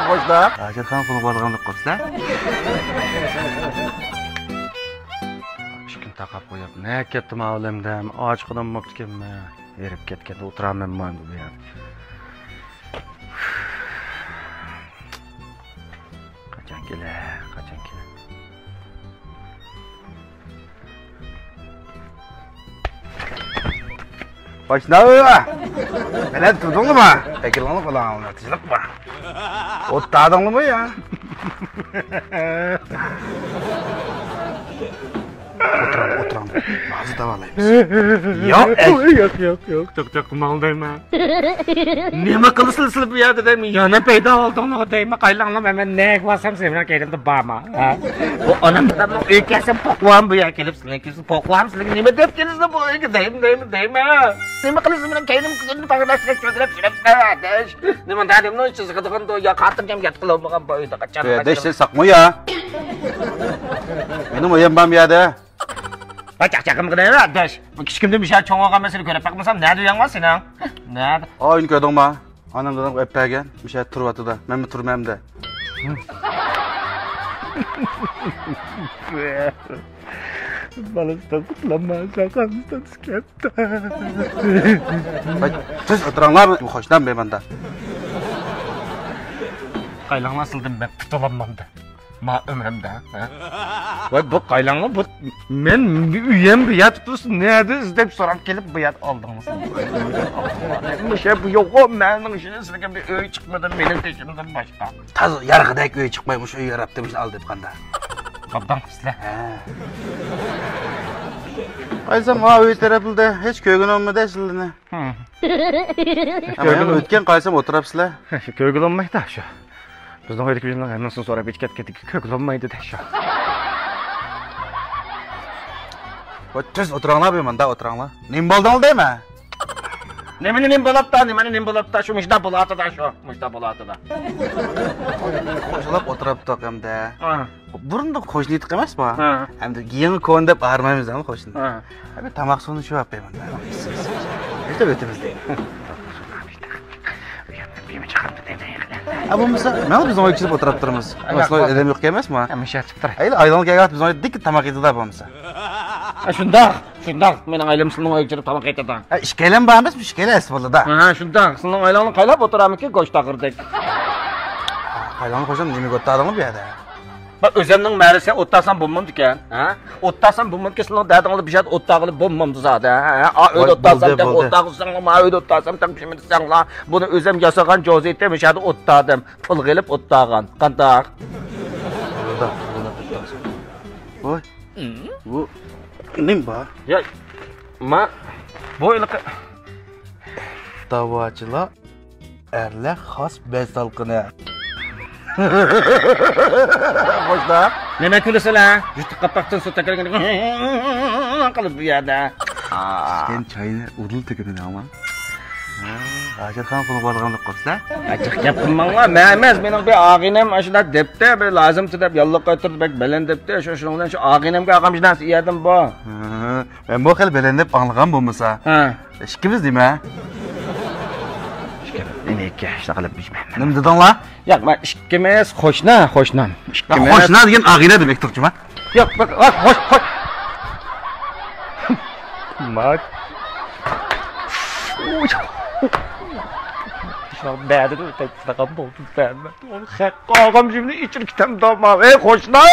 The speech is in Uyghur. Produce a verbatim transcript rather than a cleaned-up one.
قوشنا. ھاجەتخانا قۇلۇپ بارغانلىق قىلسا. ئىككىنى تاقاپ قويۇپ، نە كەتتىم ئالەمدە، ئاچ قۇدام بوپتىكەنمەن. ھېرىپ كەتكەندە ئولتۇرامەنمۇ ئەمدى بۇ يەردە. قاچان كېلە، قاچان كېلە. قوشنا، بەلەن تۇردۇڭلىما؟ ئەكىلىڭلار قولاڭلارنى، تىنچلىق بار. ئوت تادىڭلىما يا؟ ئولتۇراڭ، ئولتۇراڭ. ھازىر داۋالايمىز. ياق، ئەي. ياق، ياق، ياق. توختاڭ، توختاڭ، قىلماڭ دەيمەن. نېمە قىلىسىلەر سىلەر بۇ يەردە دەيمەن. يەنە پەيدا ئالدىڭلار دەيمەن. قايلاڭلار، مەن نەگە بارسام سىلەر مېنىڭ كەينىمدە بارما. ھە؟ بۇ ئانام دادامنىڭ ئۆيى كەلسەم پوقۇۋام بۇ يەرگە كېلىپ سىلەر. پوقۇۋام سىلەرگە نېمە دەپ كېلىسىلەر بۇ ئۆيگە دەيمەن، دەيمەن، دەيمەن. نېمە قىلىسىلەر مېنىڭ كەينىمگە كۈندە پاراڭلاشلار سۆزلەپ يۈرەمسىلەر، ئاداش. نېمە دادامنىڭ ئىچى سىغىدىغان يا خاتىرجەم ياتقىلى بولمىغان بۇ ئۆيدە قاچان. ئاداش، سەن ساقمۇ يا؟ مېنىڭ ئۆيۈم بارمۇ يەردە؟ ۋاي چاقچاقىم قىلىۋەر ئاداش. كىچىكىمدە مۇشۇ يەردە چوڭ بولغان مەن سېنى كۆرۈپ باقمىسام، نەدە ئۆيۈڭ بار سېنىڭ؟ نەدە؟ ئا، ئۆينى كۆردۈڭما؟ ئانام دادام ئەپ بەرگەن، مۇشۇ يەردە تۇرۇۋاتىدۇ. مەنمۇ تۇرمامدە. بالىسىدىن قۇتۇلالماي، ساقالىسىدىن كەپتۇ. ۋاي، تېز ئولتۇراڭلار، قوشنام مېھماندا. قايلاڭلار سىلدىن مەن قۇتۇلالمامدە. ما ئۆمرۈمدە، ھە؟ ۋاي، بۇ قايلاڭلار، بۇ مەن ئۆيەم بۇ يەردە تۇرسا، نەدە ئىزدەپ سوراپ كېلىپ بۇ يەردە ئالدىڭلار. مۇشۇ بۇ يوققۇ، مەننىڭ شۇنى سىلىگە بىر ئۆي چىقمىدى مېنىڭ بېشىمدىن باشقا. تازا يارغىدەك ئۆي چىقماي، مۇشۇ ئۆي ياراپتى، مۇشۇنى ئالدى قاندا. قاپتاڭ سىلەر. ھە. قايسام، ھا، ئۆي تەرەپلىدە ھېچ كۆرگىنىم بولمىدى سىلىنى. ھە. ئەمما يەنە ئۆتكەن قايسام ئولتۇراپسىلەر. شۇ كۆرگىلى بولمايدۇ شۇ. بىزنىڭ ئۆيدىكى بىزنىڭ ھەممىسىنى سوراپ ئۆتۈپ كەتكەندىكى كۆرگىلى بولمايدۇ دە شۇ. ۋاي، تېز ئولتۇراڭلار، بىر مۇندا ئولتۇراڭلار. نېمە بولدۇڭلار دەيمەن؟ نېمىنى نېمە بولاپتا، نېمىنى نېمە بولاپتا، شۇ مۇشۇنداق بولاتىدا شۇ، مۇشۇنداق بولاتىدا. قوشۇلاپ ئولتۇراپتۇق ئەمدى. ھە. بۇرۇندىن قوشنا ئىدۇق ئەمەسمۇ؟ ھە. ئەمدى يېڭى كونا دەپ ئايرىمايمىز ئەمدى قوشنىنى. ھە. ئەمدى تاماق سۇنى شۇ ئەپ بەرمەڭ. ئۆتۈپ ئۆتىمىز دەيمەن. ئە، بولمىسا، مانا بىزنىڭ ئۆيگە كېلىپ ئولتۇراپ تۇرىمىز. ئە، مەسىلەن، ياق، ئادەم يوق ئەمەسمۇ؟ ئە، مۇشۇ چىقىپ تۇراي. ئەيلى، ئايلانغا كەلگەن ۋاقىت بىزنىڭ ئۆيدە دىككە تاماق يېدىدا بولمىسا. ئە، شۇنداق، شۇنداق. مېنىڭ ئايلىم سىلىنىڭ ئۆيگە كېلىپ تاماق يەيدىغان. ئە، ئىككىيلەن بارمىز، ئىككىيلەن ئەسلىدە. ھە، شۇنداق. سىلىنىڭ ئايلاڭنى قايلاپ ئولتۇرامىكىن، گۆش تاغىرىدەك. ئە، قايلاڭنى قوشۇم نېمىگە ئولتۇردۇڭ بۇ يەردە؟ بۇ ئۆزۈمنىڭ مەرىسى ئولتۇرسام بولمامدىكەن، ھە؟ ئولتۇرسام بولمامدىكەن، سىلىنىڭ دەردىڭلار بۇ يەردە ئولتۇرغىلى بولمامدۇ زادى، ھە؟ ئا، ئۆيدە ۋاي، ئولتۇرسام بولدى، تەڭ بولدى. ئولتۇرغۇزساڭلار، ما ئۆيدە ئولتۇرسام تەڭ پىشىمىدىسەڭلار. بۇنى ئۆزۈم ياسىغان جوزىيتى مۇشۇ يەردە ئولتۇردۇم. پۇلغا ئېلىپ ئولتۇرغان. قانداق؟ ۋوي، بۇ نېمە بار؟ يا، ما، بۇ ھېلىقى داۋاچىلار، ئەرلەر خاس بەز تالقىنى. قوشنا. نېمە كۈلىسىلەر؟ يۇتۇق قاپاقتىن سۇ تۆكۈلگەن قىلىپ بۇ يەردە. ئىچكەن چاينى ئۇدۇل تۆكىمەن ئاڭلا. ھاجەتخانا قۇلۇپ بارغانلىق قىلسا. ئاچچىق گەپ قىلماڭلار. مەن ئەمەس، مېنىڭ بىر ئاغىنەم ئاشۇنداق دەپتۇ، بىر لازىمتۇ دەپ ياللۇق قايتۇردى، بەك بەلەن دەپتۇ. شۇ، شۇنىڭ بىلەن شۇ ئاغىنەمگە ئالغان شۇ نەرسە يەردىم بۇ. ھە، مەنمۇ خېلى بەلەن دەپ ئاڭلىغان بولمىسا. ھە. ئىككىمىز نېمە؟ ئىككىمىز نېمە ئىكەن؟ شۇنداق قىلىپ بىلمەيمەن. نېمە دېدىڭلار؟ ياق، مەن ئىككىمىز قوشنا، قوشنا. ئىككىمىز. قوشنا دېگەن ئاغىنە دېمەكتۇر جۇما. ياق، بەك، ۋاي، خوش، خوش. ماك. شۇنداق بەدىدە ئۆتەي، شۇنداق بولدى، بەدىدە. ئۇنى خەق ئاغام جىمنى ئىچىپ كېتەمدۇ، ما، ئەي، قوشنا!